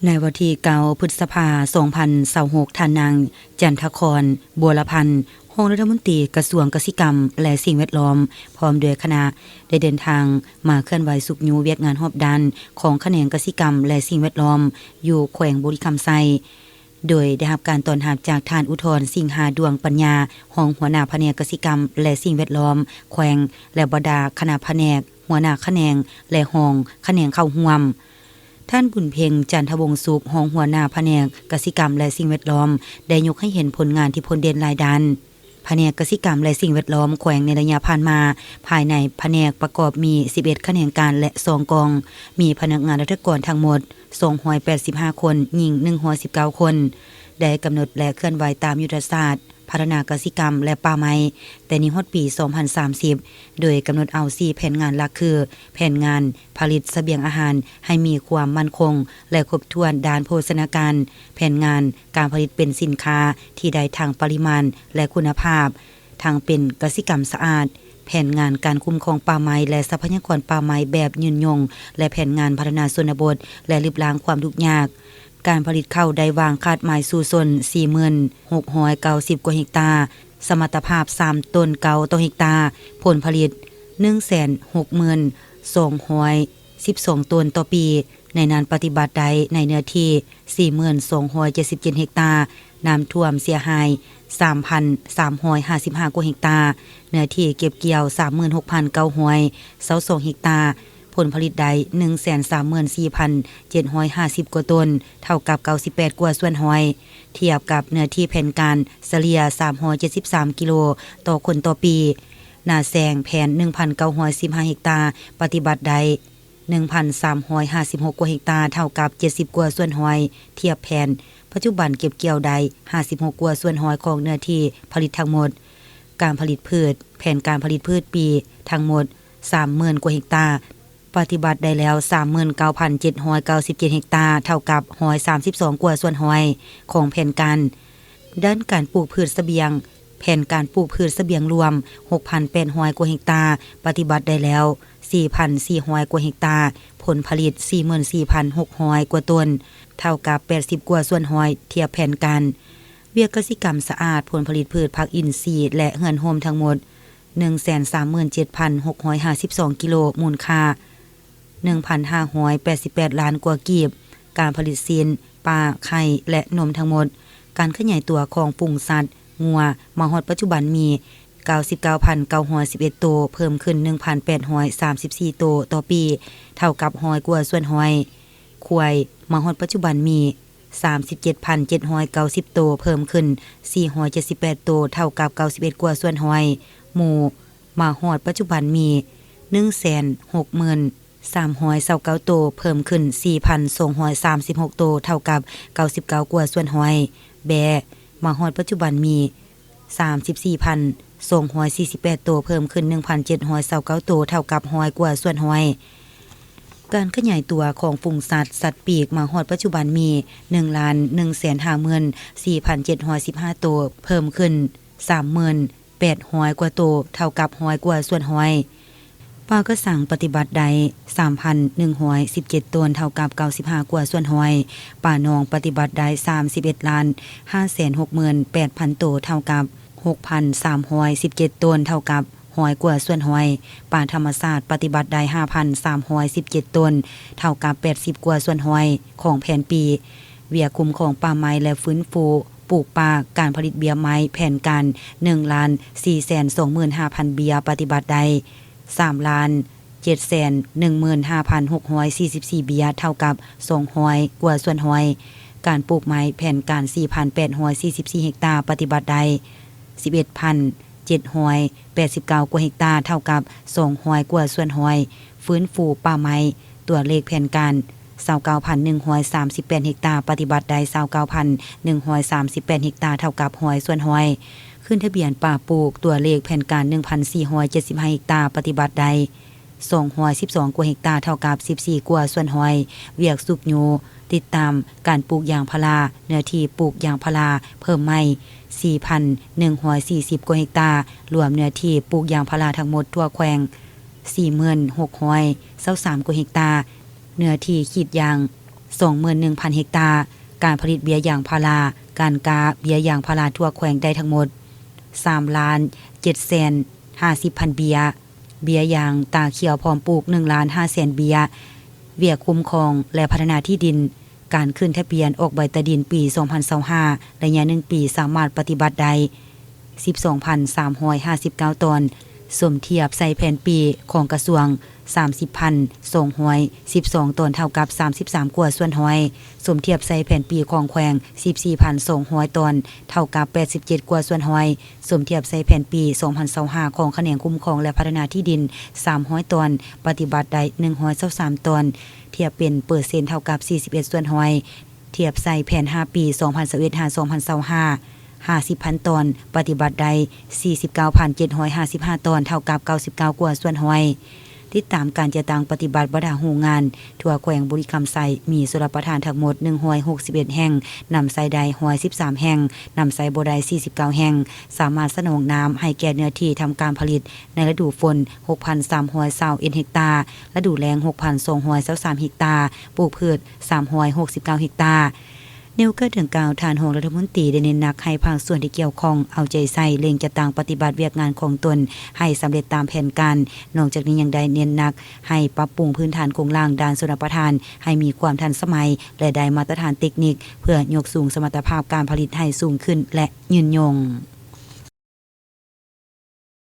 ໃນວັນທີເກົ້າ ພຶດສະພາ ສອງພັນຊາວຫົກ, ທ່ານນາງ ຈັນທະຄອນ ບົວລະພັນ ຮອງລັດຖະມົນຕີກະຊວງກະສິກຳ ແລະ ສິ່ງແວດລ້ອມ ພ້ອມດ້ວຍຄະນະ ໄດ້ເດີນທາງມາເຄື່ອນໄຫວຊຸກຍູ້ວຽກງານຮອບດ້ານຂອງຂະແໜງກະສິກຳ ແລະ ສິ່ງແວດລ້ອມ ຢູ່ແຂວງບໍລິຄຳໄຊ, ໂດຍໄດ້ຮັບການຕ້ອນຮັບຈາກທ່ານ ອຸທອນ ສິງຫາດວງປັນຍາ ຮອງຫົວໜ້າພະແນກກະສິກຳ ແລະ ສິ່ງແວດລ້ອມແຂວງ ແລະ ບັນດາຄະນະພະແນກ, ຫົວໜ້າຂະແໜງ ແລະ ຮອງຂະແໜງເຂົ້າຮ່ວມ. ທ່ານ ບຸນເພັງ ຈັນທະວົງສຸກ ຮອງຫົວໜ້າພະແນກກະສິກຳ ແລະ ສິ່ງແວດລ້ອມ ໄດ້ຍົກໃຫ້ເຫັນຜົນງານທີ່ພົ້ນເດັ່ນຫຼາຍດ້ານ. ພະແນກກະສິກຳ ແລະ ສິ່ງແວດລ້ອມແຂວງໃນໄລຍະຜ່ານມາ, ພາຍໃນພະແນກປະກອບມີ ສິບເອັດ ຂະແໜງການ ແລະ ສອງກອງ, ມີພະນັກງານລັດຖະກອນທັງໝົດ ສອງຮ້ອຍແປດສິບຫ້າ ຄົນ, ຍິງ ໜຶ່ງຮ້ອຍສິບເກົ້າ ຄົນ, ໄດ້ກຳນົດ ແລະ ເຄື່ອນໄຫວຕາມຍຸດທະສາດ ພັດທະນາກະສິກຳ ແລະ ປ່າໄມ້ ແຕ່ນີ້ຮອດປີ ສອງພັນສາມສິບ ໂດຍກຳນົດເອົາ ສີ່ ແຜນງານຫຼັກຄື ແຜນງານຜະລິດສະບຽງອາຫານໃຫ້ມີຄວາມໝັ້ນຄົງ ແລະ ຄົບຖ້ວນດ້ານໂພຊະນາການ, ແຜນງານການຜະລິດເປັນສິນຄ້າທີ່ໄດ້ທັງປະລິມານ ແລະ ຄຸນນະພາບ, ທັງເປັນກະສິກຳສະອາດ, ແຜນງານການຄຸ້ມຄອງປ່າໄມ້ ແລະ ຊັບພະຍາກອນປ່າໄມ້ແບບຍືນຍົງ ແລະ ແຜນງານພັດທະນາຊົນນະບົດ ແລະ ລຶບລ້າງຄວາມທຸກຍາກ. ການຜະລິດເຂົ້າໄດ້ວາງຄາດໝາຍສູ້ຊົນ ສີ່ໝື່ນຫົກຮ້ອຍເກົ້າສິບ ກວ່າເຮັກຕາ, ສະມັດຕະພາບ ສາມໂຕນເກົ້າຕໍ່ເຮັກຕາ, ຜົນຜະລິດ ໜຶ່ງແສນຫົກໝື່ນສອງຮ້ອຍສິບສອງ ໂຕນຕໍ່ປີ, ໃນນັ້ນປະຕິບັດໄດ້ໃນເນື້ອທີ່ ສີ່ໝື່ນສອງຮ້ອຍເຈັດສິບເຈັດ ເຮັກຕາ, ນ້ຳຖ້ວມເສຍຫາຍ ສາມພັນສາມຮ້ອຍຫ້າສິບຫ້າ ກວ່າເຮັກຕາ, ເນື້ອທີ່ເກັບກ່ຽວ ສາມໝື່ນຫົກພັນເກົ້າຮ້ອຍຊາວສອງ ເຮັກຕາ, ຜົນຜະລິດໄດ້ ໜຶ່ງແສນສາມໝື່ນສີ່ພັນເຈັດຮ້ອຍຫ້າສິບ ກວ່າໂຕນ, ເທົ່າກັບ ເກົ້າສິບແປດ ກວ່າສ່ວນຮ້ອຍ, ທຽບກັບເນື້ອທີ່ແຜນການສະເລ່ຍ ສາມຮ້ອຍເຈັດສິບສາມ ກິໂລຕໍ່ຄົນຕໍ່ປີ. ນາແຊງແຜນ ໜຶ່ງພັນເກົ້າຮ້ອຍສິບຫ້າ ເຮັກຕາ, ປະຕິບັດໄດ້ ໜຶ່ງພັນສາມຮ້ອຍຫ້າສິບຫົກ ກວ່າເຮັກຕາ, ເທົ່າກັບ ເຈັດສິບ ກວ່າສ່ວນຮ້ອຍ, ທຽບແຜນ ປັດຈຸບັນເກັບກ່ຽວໄດ້ ຫ້າສິບຫົກ ກວ່າສ່ວນຮ້ອຍຂອງເນື້ອທີ່ຜະລິດທັງໝົດ. ການຜະລິດພືດ, ແຜນການຜະລິດພືດປີທັງໝົດ ສາມໝື່ນ ກວ່າເຮັກຕາ, ປະຕິບັດໄດ້ແລ້ວ ສາມໝື່ນເກົ້າພັນເຈັດຮ້ອຍເກົ້າສິບເຈັດ ເຮັກຕາ, ເທົ່າກັບ ຮ້ອຍສາມສິບສອງ ກວ່າສ່ວນຮ້ອຍຂອງແຜນການ. ດ້ານການປູກພືດສະບຽງ, ແຜນການປູກພືດສະບຽງລວມ ຫົກພັນແປດຮ້ອຍ ກວ່າເຮັກຕາ, ປະຕິບັດໄດ້ແລ້ວ ສີ່ພັນສີ່ຮ້ອຍ ກວ່າເຮັກຕາ, ຜົນຜະລິດ ສີ່ໝື່ນສີ່ພັນຫົກຮ້ອຍ ກວ່າໂຕນ, ເທົ່າກັບ ແປດສິບ ກວ່າສ່ວນຮ້ອຍ ທຽບແຜນການ. ວຽກກະສິກຳສະອາດ, ຜົນຜະລິດພືດຜັກອິນຊີ ແລະ ເຮືອນໂຮມທັງໝົດ ໜຶ່ງແສນສາມໝື່ນເຈັດພັນຫົກຮ້ອຍຫ້າສິບສອງ ກິໂລ, ມູນຄ່າ ໜຶ່ງພັນຫ້າຮ້ອຍແປດສິບແປດລ້ານ ກວ່າກີບ, ການຜະລິດຊີ້ນ, ປາ, ໄຂ່ ແລະ ນົມທັງໝົດ. ການຂະຫຍາຍຕົວຂອງຝູງສັດ, ງົວ, ມາຮອດປັດຈຸບັນມີ ເກົ້າສິບເກົ້າພັນເກົ້າຮ້ອຍສິບເອັດ ໂຕ, ເພີ່ມຂຶ້ນ ໜຶ່ງພັນແປດຮ້ອຍສາມສິບສີ່ ໂຕຕໍ່ປີ, ເທົ່າກັບ ຮ້ອຍ ກວ່າສ່ວນຮ້ອຍ. ຄວາຍ, ມາຮອດປັດຈຸບັນມີ ສາມສິບເຈັດພັນເຈັດຮ້ອຍເກົ້າສິບ ໂຕ, ເພີ່ມຂຶ້ນ ສີ່ຮ້ອຍເຈັດສິບແປດ ໂຕ, ເທົ່າກັບ ເກົ້າສິບເອັດ ກວ່າສ່ວນຮ້ອຍ. ໝູ, ມາຮອດປັດຈຸບັນມີ ໜຶ່ງແສນຫົກໝື່ນສາມຮ້ອຍຊາວເກົ້າ ໂຕ, ເພີ່ມຂຶ້ນ ສີ່ພັນສອງຮ້ອຍສາມສິບຫົກ ໂຕ, ເທົ່າກັບ ເກົ້າສິບເກົ້າ ກວ່າສ່ວນຮ້ອຍ. ແບ້, ມາຮອດປັດຈຸບັນມີ ສາມສິບສີ່ພັນສອງຮ້ອຍສີ່ສິບແປດ ໂຕ, ເພີ່ມຂຶ້ນ ໜຶ່ງພັນເຈັດຮ້ອຍຊາວເກົ້າ ໂຕ, ເທົ່າກັບ ຮ້ອຍ ກວ່າສ່ວນຮ້ອຍ. ການຂະຫຍາຍຕົວຂອງຝູງສັດ, ສັດປີກ, ມາຮອດປັດຈຸບັນມີ ໜຶ່ງລ້ານໜຶ່ງແສນຫ້າໝື່ນສີ່ພັນເຈັດຮ້ອຍສິບຫ້າ ໂຕ, ເພີ່ມຂຶ້ນ ສາມໝື່ນແປດຮ້ອຍ ກວ່າໂຕ, ເທົ່າກັບ ຮ້ອຍ ກວ່າສ່ວນຮ້ອຍ. ປາກະຊັງປະຕິບັດໄດ້ ສາມພັນໜຶ່ງຮ້ອຍສິບເຈັດ ໂຕນ, ເທົ່າກັບ ເກົ້າສິບຫ້າ ກວ່າສ່ວນຮ້ອຍ. ປາໜອງປະຕິບັດໄດ້ ສາມສິບເອັດລ້ານຫ້າແສນຫົກໝື່ນແປດພັນ ໂຕ, ເທົ່າກັບ ຫົກພັນສາມຮ້ອຍສິບເຈັດ ໂຕນ, ເທົ່າກັບ ຮ້ອຍ ກວ່າສ່ວນຮ້ອຍ. ປາທຳມະຊາດປະຕິບັດໄດ້ ຫ້າພັນສາມຮ້ອຍສິບເຈັດ ໂຕນ, ເທົ່າກັບ ແປດສິບ ກວ່າສ່ວນຮ້ອຍຂອງແຜນປີ. ວຽກຄຸ້ມຄອງປ່າໄມ້ ແລະ ຟື້ນຟູປູກປ່າ, ການຜະລິດເບ້ຍໄມ້, ແຜນການ ໜຶ່ງລ້ານສີ່ແສນສອງໝື່ນຫ້າພັນ ເບ້ຍ, ປະຕິບັດໄດ້ ສາມລ້ານເຈັດແສນໜຶ່ງໝື່ນຫ້າພັນຫົກຮ້ອຍສີ່ສິບສີ່ ເບ້ຍ, ເທົ່າກັບ ສອງຮ້ອຍ ກວ່າສ່ວນຮ້ອຍ. ການປູກໄມ້, ແຜນການ ສີ່ພັນແປດຮ້ອຍສີ່ສິບສີ່ ເຮັກຕາ, ປະຕິບັດໄດ້ ສິບເອັດພັນເຈັດຮ້ອຍແປດສິບເກົ້າ ກວ່າເຮັກຕາ, ເທົ່າກັບ ສອງຮ້ອຍ ກວ່າສ່ວນຮ້ອຍ. ຟື້ນຟູປ່າໄມ້, ຕົວເລກແຜນການ ຊາວເກົ້າພັນໜຶ່ງຮ້ອຍສາມສິບແປດ ເຮັກຕາ, ປະຕິບັດໄດ້ ຊາວເກົ້າພັນໜຶ່ງຮ້ອຍສາມສິບແປດ ເຮັກຕາ, ເທົ່າກັບ ຮ້ອຍສ່ວນຮ້ອຍ. ຂຶ້ນທະບຽນປ່າປູກ, ຕົວເລກແຜນການ ໜຶ່ງພັນສີ່ຮ້ອຍເຈັດສິບຫ້າ ເຮັກຕາ, ປະຕິບັດໄດ້ ສອງຮ້ອຍສິບສອງ ກວ່າເຮັກຕາ, ເທົ່າກັບ ສິບສີ່ ກວ່າສ່ວນຮ້ອຍ. ວຽກຊຸກຍູ້ຕິດຕາມການປູກຢາງພາລາ, ເນື້ອທີ່ປູກຢາງພາລາເພີ່ມໃໝ່ ສີ່ພັນໜຶ່ງຮ້ອຍສີ່ສິບ ກວ່າເຮັກຕາ, ລວມເນື້ອທີ່ປູກຢາງພາລາທັງໝົດທົ່ວແຂວງ ສີ່ໝື່ນຫົກຮ້ອຍຊາວສາມ ກວ່າເຮັກຕາ, ເນື້ອທີ່ກຣີດຢາງ ສອງໝື່ນໜຶ່ງພັນເຮັກຕາ, ການຜະລິດເບ້ຍຢາງພາລາ, ການກ້າເບ້ຍຢາງພາລາທົ່ວແຂວງໄດ້ທັງໝົດ ສາມລ້ານເຈັດແສນຫ້າສິບພັນເບ້ຍ, ເບ້ຍຢາງຕາຂຽວພ້ອມປູກ ໜຶ່ງລ້ານຫ້າແສນເບ້ຍ, ວຽກຄຸ້ມຄອງ ແລະ ພັດທະນາທີ່ດິນ, ການຂຶ້ນທະບຽນອອກໃບຕາດິນປີສອງພັນຊາວຫ້າ ໄລຍະໜຶ່ງປີ ສາມາດປະຕິບັດໄດ້ ສິບສອງພັນສາມຮ້ອຍຫ້າສິບເກົ້າຕອນ, ສົມທຽບໃສ່ແຜນປີຂອງກະຊວງ ສາມສິບພັນສອງຮ້ອຍສິບສອງຕອນ ເທົ່າກັບສາມສິບສາມກວ່າສ່ວນຮ້ອຍ, ສົມທຽບໃສ່ແຜນປີຂອງແຂວງ ສິບສີ່ພັນສອງຮ້ອຍຕອນ ເທົ່າກັບແປດສິບເຈັດກວ່າສ່ວນຮ້ອຍ, ສົມທຽບໃສ່ແຜນປີສອງພັນຊາວຫ້າຂອງຂະແໜງຄຸ້ມຄອງ ແລະ ພັດທະນາທີ່ດິນ ສາມຮ້ອຍຕອນ ປະຕິບັດໄດ້ໜຶ່ງຮ້ອຍຊາວສາມຕອນ, ທຽບເປັນເປີເຊັນເທົ່າກັບສີ່ສິບເອັດສ່ວນຮ້ອຍ. ທຽບໃສ່ແຜນຫ້າປີ ສອງພັນຊາວເອັດ ຫາ ສອງພັນຊາວຫ້າ ຫ້າສິບພັນຕອນ, ປະຕິບັດໄດ້ສີ່ສິບເກົ້າພັນເຈັດຮ້ອຍຫ້າສິບຫ້າຕອນ ເທົ່າກັບເກົ້າສິບເກົ້າກວ່າສ່ວນຮ້ອຍ. ຕິດຕາມການຈັດຕັ້ງປະຕິບັດບັນດາໂຮງງານ ທົ່ວແຂວງບໍລິຄຳໄຊ ມີຊົນລະປະທານທັງໝົດໜຶ່ງຮ້ອຍຫົກສິບເອັດແຫ່ງ, ນຳໃຊ້ໄດ້ຮ້ອຍສິບສາມແຫ່ງ, ນຳໃຊ້ບໍ່ໄດ້ສີ່ສິບເກົ້າແຫ່ງ, ສາມາດສະໜອງນ້ຳໃຫ້ແກ່ເນື້ອທີ່ທຳການຜະລິດໃນລະດູຝົນຫົກພັນສາມຮ້ອຍຊາວເອັດເຮັກຕາ, ລະດູແລ້ງຫົກພັນສອງຮ້ອຍຊາວສາມເຮັກຕາ, ປູກພືດສາມຮ້ອຍຫົກສິບເກົ້າເຮັກຕາ. ໃນໂອກາດດັ່ງກ່າວ, ທ່ານຮອງລັດຖະມົນຕີໄດ້ເນັ້ນໜັກໃຫ້ພາກສ່ວນທີ່ກ່ຽວຂ້ອງເອົາໃຈໃສ່ເລັ່ງຈັດຕັ້ງປະຕິບັດວຽກງານຂອງຕົນໃຫ້ສຳເລັດຕາມແຜນການ. ນອກຈາກນີ້ຍັງໄດ້ເນັ້ນໜັກໃຫ້ປັບປຸງພື້ນຖານໂຄງລ່າງດ້ານຊົນລະປະທານໃຫ້ມີຄວາມທັນສະໄໝ ແລະ ໄດ້ມາດຕະຖານເຕັກນິກ ເພື່ອຍົກສູງສະມັດຕະພາບການຜະລິດໃຫ້ສູງຂຶ້ນ ແລະ ຍືນຍົງ.